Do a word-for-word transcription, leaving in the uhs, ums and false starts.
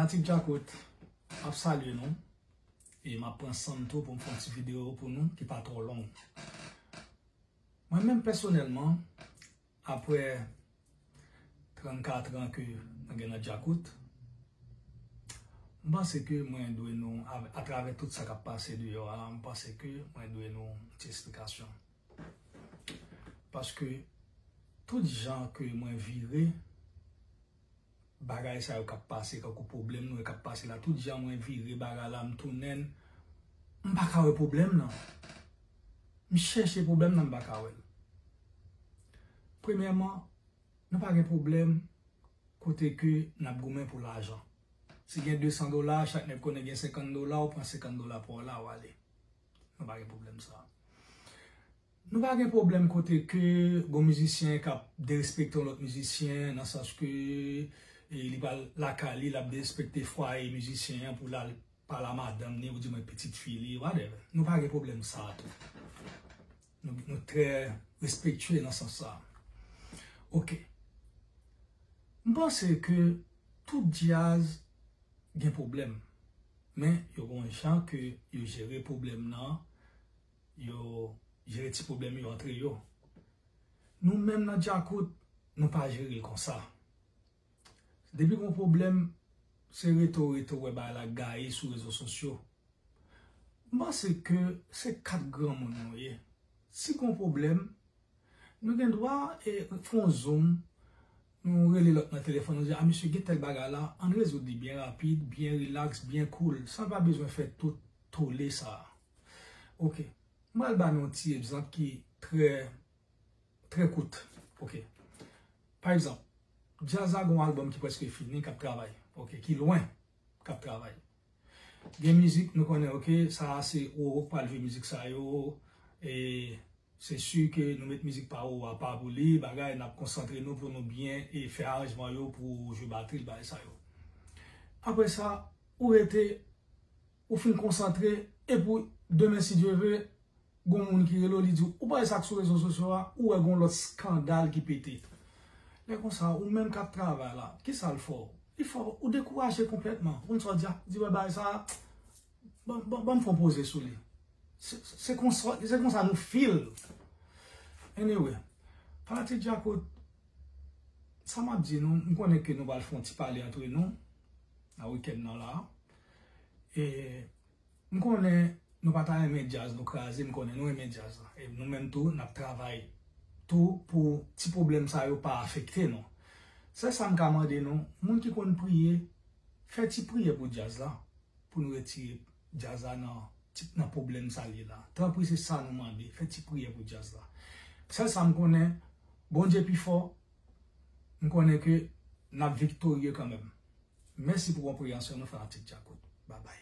Fanatik Djakout, m ap salye nou. E m ap pran san m tou pou m fè yon ti videyo pou nou ki pa twò long. Mwen menm pèsonèlman, apre trannkat an ke mwen gen nan Djakout, m panse ke mwen dwe nou, a, atravè tout sa k ap pase deyò a, m panse ke mwen dwe nou yon ti esplikasyon. Paske tout jan ke mwen vire, bagay sa yo k ap pase, kankou pwoblèm nou yo k ap pase la, tout jan mwen vire bagay la, m tounen l, m pa ka wè pwoblèm nan. M chèche pwoblèm nan, m pa ka wè l. Premyèman, nou pa gen pwoblèm kote ke n ap goumen pou lajan. Si gen de san dola, chak nèg konnen gen senkant dola, ou pran senkant dola pa w la, ou ale. Nou pa gen pwoblèm sa. Nou pa gen pwoblèm kote ke gon mizisyen k ap derespekte yon lòt mizisyen, nan sans ke, e, li pral lakay li, l ap derespekte fwaye mizisyen an pou l al pale a madanm ni, oudimwen pitit fi li, whatever. Nou pa gen pwoblèm sa a tou. Nou, nou trè respektye nan sans sa a. Oke. M panse ke tout djaz gen pwoblèm. Men, yo gon jan ke yo jere pwoblèm nan, yo jere ti pwoblèm yo antre yo. Nou menm nan Djakout, nou pa jere l konsa. Depi gon pwoblèm, se rete w rete w wè bagay la gaye sou rezo sosyo. M panse ke se kat granmoun nou ye. Si gon pwoblèm, nou gen dwa, e, fè yon zoom, nou rele lòt nan telefòn, nou di, "A, mesye, gen tèl bagay la, ann rezoud li byen rapid, byen rilaks, byen cool, san pa bezwen fè tout tole sa a." Oke. M pral ba nou yon ti egzanp ki trè, trè kout. Oke. Pa egzanp, djaz la gon albòm ki prèske fini, k ap travay. Oke, ki lwen, k ap travay. Gen mizik, nou konnen, oke, sa a se Roro k pral jwe mizik sa yo, e se si ke nou met mizik pa Roro apa pou li, bagay, n ap konsantre nou pou nou byen e fè aranjman yo pou jwe batri l, bagay sa yo. Apre sa, ou rete, ou fin konsantre, epi demen, si Dye ve, gon moun ki rele w, li di w, ou pa wè sa k sou rezo sosyo a, ou wè gon lòt eskandal ki pete. Lè konsa, ou menm k ap travay la, kisa l fè w? Li fè w, ou dekouraje konplètman. Ou konn sa w di a, di, "Wè bagay sa a, ban, ban, ban m fè yon poze sou li." Se, se, se konsa, se konsa nou feel. Anyway, fanatik Djakout, sa m ap di nou, m konnen ke nou pral fè yon ti pale antre nou, nan wikenn nan la. E M konnen nou pa ta renmen djaz nou kraze, m konnen nou renmen djaz la. E nou menm tou, n ap travay tou pou ti pwoblèm sa yo pa afekte nou. Sèl sa m ka mande nou, moun ki konn priye, fè ti priyè pou djaz la, pou nou retire djaz la nan, ti, nan pwoblèm sa l ye la. Tanpri, se sa nou mande, fè ti priyè pou djaz la. Sèl sa m konnen, Bondye pi fò, m konnen ke n ap viktorye kanmenm. Mèsi pou konpreyansyon nou, fanatik Djakout. Babay.